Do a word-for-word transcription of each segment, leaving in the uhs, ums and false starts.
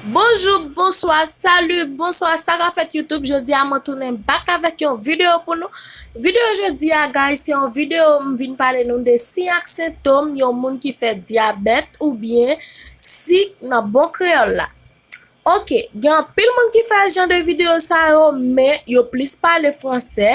Bonjou, bonswa, salut, bonswa, sa k ap fèt YouTube? Jodi a mwen tounen back avèk yon videyo pou nou. Videyo jodi a, guys, se yon videyo m vin pale nou de siy ak sentòm yon moun ki fè dyabèt oubyen sik nan bon kreyòl la. Ok, gen anpil moun ki fè jan de videyo sa yo, men yo plis pale fransè,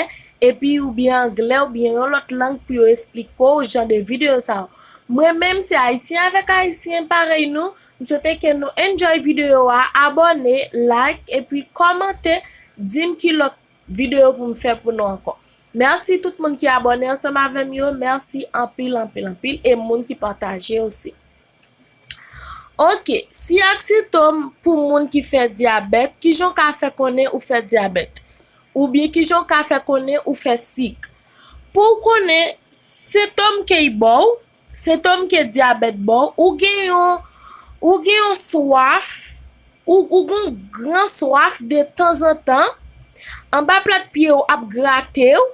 epi oubyen anglè, oubyen yon lòt lang pou yo esplike w jan de videyo sa yo. Mwen menm, se ayisyen avèk ayisyen parèy nou. M swete ke nou enjoy videyo a, abòne, like, epi kòmante, di m ki lòt videyo pou m fè pou nou ankò. Mèsi tout moun ki abòne ansanm avè m yo, mèsi anpil, anpil, anpil, e moun ki pataje osi. Ok, siy ak sentòm pou moun ki fè dyabèt, kijan w ka fè konnen ou fè dyabèt? Oubyen kijan w ka fè konnen ou fè sik? Pou w konnen sentòm ke y ba w, sentòm ke dyabèt ba w, ou gen yon, ou gen yon swaf, ou, ou gen yon gran swaf de tanzantan, anba plat pye w ap grate w,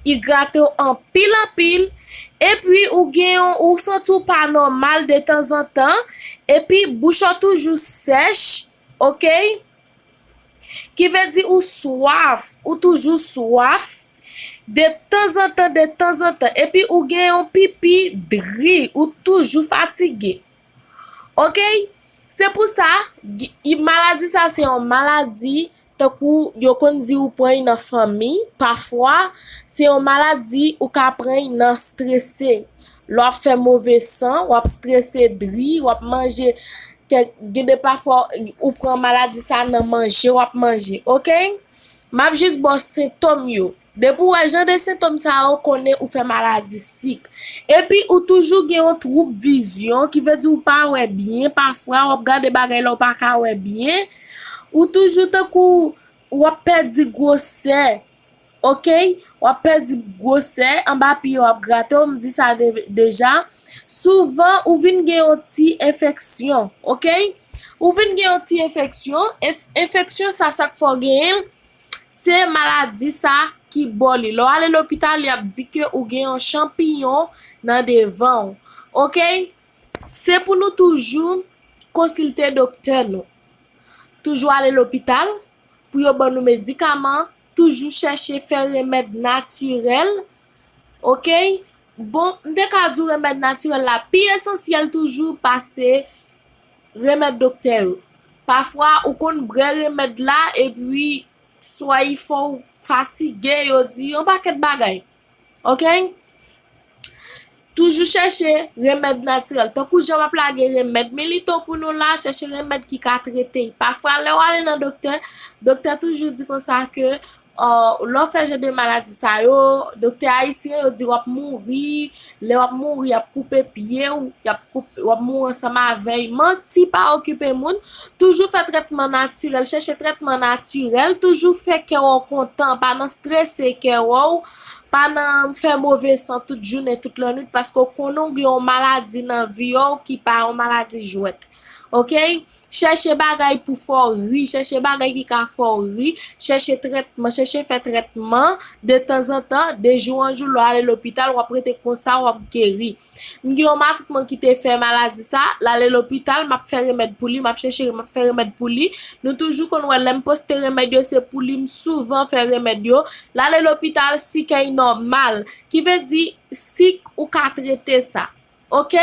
li grate w anpil, anpil, epi ou gen yon, ou santi w pa nòmal de tanzantan, epi bouch ou toujou sèch, ok? Ki vle di ou swaf, ou toujou swaf, de tanzantan, de tanzantan, epi ou gen yon pipi dri, ou toujou fatige, ok? Se pou sa, gi-, i-, maladi sa se yon maladi tankou yo konn di ou pran l nan fanmi, pafwa, se yon maladi ou ka pran l nan strese. Lè w ap fè move san, w ap strese dri, w ap manje kèk, gen de pafwa ou pran maladi sa nan manje w ap manje, ok? M ap jis ba w sentòm yo. Depi w wè jan de sentòm sa yo, konnen ou fè maladi sik. Epi ou toujou gen yon twoub vizyon, ki vle di ou pa wè byen, pafwa w ap gade bagay la ou pa ka wè byen. Ou toujou tankou w ap pèdi gwosè, ok? W ap pèdi gwosè, anba pye w ap grate w, m di sa de-, deja. Souvan, ou vin gen yon ti enfeksyon, ok? Ou vin gen yon ti enfeksyon, enf-, enfeksyon sa, sa k fè w genyen l, se maladi sa ki ba w li. Lè w ale lopital, y ap di ke ou gen yon chanpiyon nan devan w. Ok? Se pou nou toujou konsilte doktè nou. Toujou ale lopital pou yo ban nou medikaman. Toujou chèche fè remèd natirèl. Ok? Bon, m te ka di w remèd natirèl la pi esansyèl toujou pase remèd doktè yo. Pafwa, ou konn bwè remèd la, epi swa li fè w fatige, yo di yon pakèt bagay. Ok? Toujou chèche remèd natirèl. Tankou jan m ap lage remèd milito pou nou la, chèche remèd ki ka trete. Pafwa, lè w ale nan doktè, doktè toujou di konsa ke, uh, lè w fè jan de maladi sa yo, doktè ayisyen yo di w ap mouri, lè w ap mouri, y ap koupe pye w, y ap koupe, w ap mouri ansanm avè l. Manti, pa okipe moun. Toujou fè trètman natirèl, chèche trètman natirèl, toujou fè kè w kontan, pa nan strese kè w, pa nan fè move san tout jounen, tout lannwit, paske w konnen w gen yon maladi nan vi w ki pa yon maladi jwèt. Ok? Chèche bagay pou fè w ri, chèche bagay ki ka fè w ri, chèche trètman, chèche fè trètman de tanzantan, de jou an jou, lè w ale lopital, w ap rete konsa, w ap geri. M gen yon matant mwen ki te fè maladi sa, l ale lopital, m ap fè remèd pou li, m ap chèche, m ap fè remèd pou li. Nou toujou konn wè lè m poste remèd yo, se pou li m souvan fè remèd yo. L ale lopital, sik ey nòmal. Ki vle di, sik ou ka trete sa. Ok?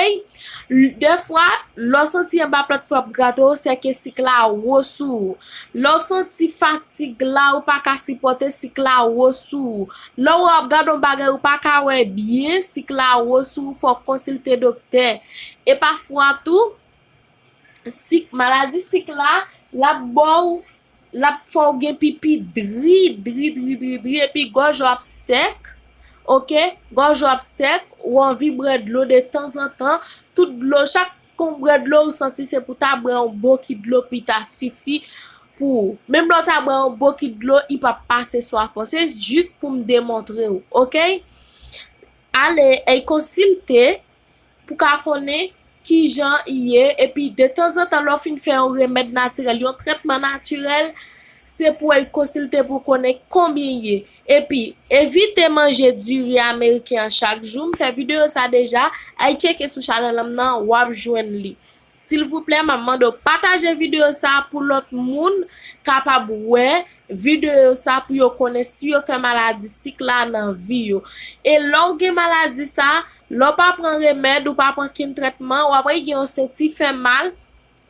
L-, dèfwa, lè w santi anba plat pye w ap grate w, se ke sik la wo sou ou. Lè w santi fatig la, ou pa ka sipòte, sik la wo sou ou. Lè w wè w ap gade yon bagay, ou pa ka wè byen, sik la wo sou ou, fò w konsilte doktè. E pafwa tou, sik, maladi sik la, l ap ba w, l ap fè w gen pipi dri, dri, dri, dri, dri, epi gòj ou ap sèk, ok? Gòj ou ap sèk, ou anvi bwè dlo de tanzantan, tout dlo, chak kon bwè dlo, ou santi se pou ta bwè yon bokit dlo pou ta sifi pou ou. Menm lè w ta bwè yon bokit dlo, li p ap pase swaf ou. Se jis pou m demontre w, ok? Ale, e konsilte pou ka konnen kijan i ye, epi de tanzantan, lè w fin fè yon remèd natirèl, yon trètman natirèl, se pou w konsilte pou konnen konbyen i ye. Epi, evite manje diri ameriken an chak jou. M fè videyo sa deja, al tcheke sou chanèl m nan, w ap jwenn li. Silvouplè, m ap mande w pataje videyo sa a pou lòt moun kapab wè videyo sa a pou yo konnen si yo fè maladi sik la nan vi yo. E lè w gen maladi sa a, lè w pa pran remèd, ou pa pran kenn trètman, w ap wè gen yon senti fè mal.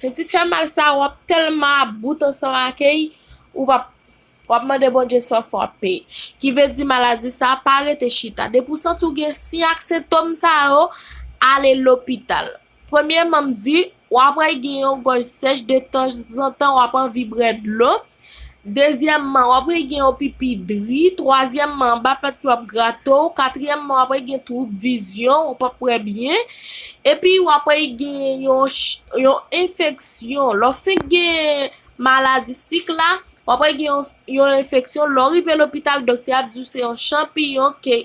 Senti fè mal sa a, w ap tèlman ap bout ansanm ak li, ou p ap, w ap mande Bondye sa w fè w ap peye. Ki vle di maladi sa a pa rete chita. Depi w santi w gen siy ak sentòm sa yo, ale lopital. Premyèman, m di, w ap wè gen yon gòj sèch, detanzantan w ap anvi bwè dlo. Dezyèmman, w ap wè gen yon pipi dri. Twazyèmman, anba plat pye w ap grate w. Katriyèmman, w ap wè gen twoub vizyon, ou p ap wè byen. Epi, w ap wè gen yon, ch- yon enfeksyon. Lè w fenk gen maladi sik la, w ap wè gen yon, yon enfeksyon. Lè w rive lopital, doktè a ap di w se yon chanpiyon ke,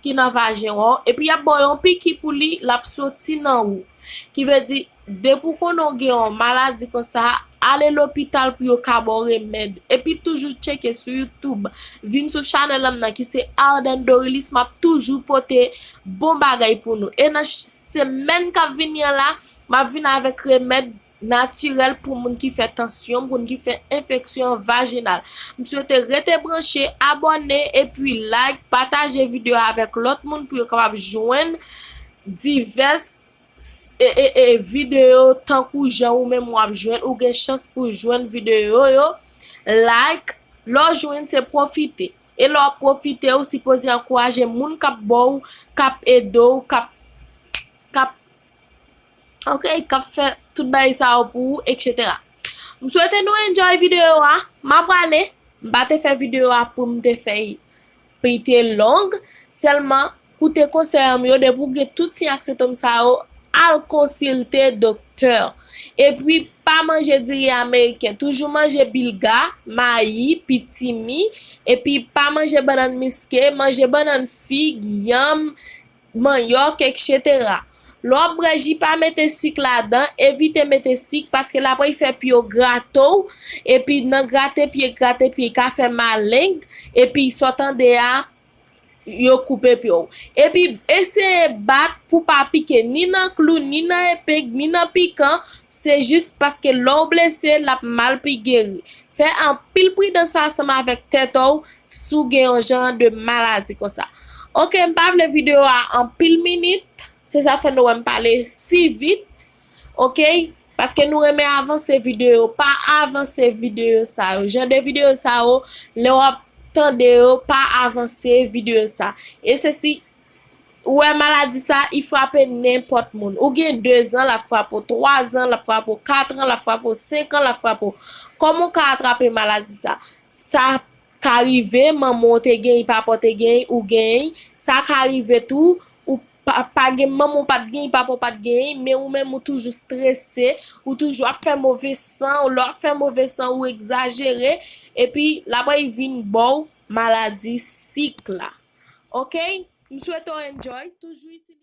ki nan vajen w. Epi, y ap ba w yon piki pou li, l ap soti nan ou. Ki vle di, depi w konnen w gen yon maladi konsa, ale lopital pou yo ka ba w remèd. Epi toujou tcheke sou YouTube. Vin sou chanèl an m nan ki se Arden Dorilis, m ap toujou pote bon bagay pou nou. E nan ch- semèn k ap vini an la, m ap vin avèk remèd natirèl pou moun ki fè tansyon, pou moun ki fè enfeksyon vajinal. M swete rete branche, abòne, epi like, pataje videyo avèk lòt moun pou yo kapab jwenn divès e, e, e, videyo tankou jan ou menm w ap jwenn, ou gen chans pou jwenn videyo yo. Like, lè w jwenn se pwofite. E lè w ap pwofite, ou sipoze ankouraje moun k ap ba w, k ap ede w, k ap, k ap, ok, k ap fè tout bagay sa yo pou ou, etsetera. M swete nou enjoy videyo a. M ap prale. M pa te fè videyo a pou m te fè l pou l te long, sèlman koute konsèy an m yo, depi w gen tout siy ak sentòm sa yo, al konsilte doktè. Epi, pa manje diri ameriken, toujou manje bilga, mayi, pitimi, epi pa manje bannann miske, manje bannann fig, yanm, manyòk, etsetera. Lè w ap bwè ji, pa mete sik ladan, evite mete sik, paske l ap fè pye w grate w, epi nan grate pye, grate pye, ka fè maleng, epi sa w tande a, yo koupe pye w. Epi eseye bat pou pa pike, ni nan klou, ni nan epeng, ni nan pikan, se jis paske lè w blese, l ap mal pi geri. Fè anpil pridans ansanm avèk tèt w, si w gen yon jan de maladi konsa. Ok, m pa vle videyo a anpil minit, se sa fè nou wè m pale si vit, ok? Paske nou renmen avanse videyo, pa avanse videyo sa yo. Jan de videyo sa yo, lè w ap tande yo, pa avanse videyo sa. E se si ou wè maladi sa, li frape nenpòt moun. Ou gen de zan, l ap frape w, twa zan, l ap frape w, kat an, l ap frape w, senk an, l ap frape w. Kòman w ka atrape maladi sa? Sa ka rive, manman w te gen li, papa w te gen li, ou gen li. Sa ka rive tou, ou pa, pa gen manman w pa t gen li, papa w pa t gen li, men ou menm ou toujou strese, ou toujou ap fè move san, lè w ap fè move san, ou egzajere, epi l ap vin ba w maladi sik la. Ok? M swete w enjoy, toujou itilize.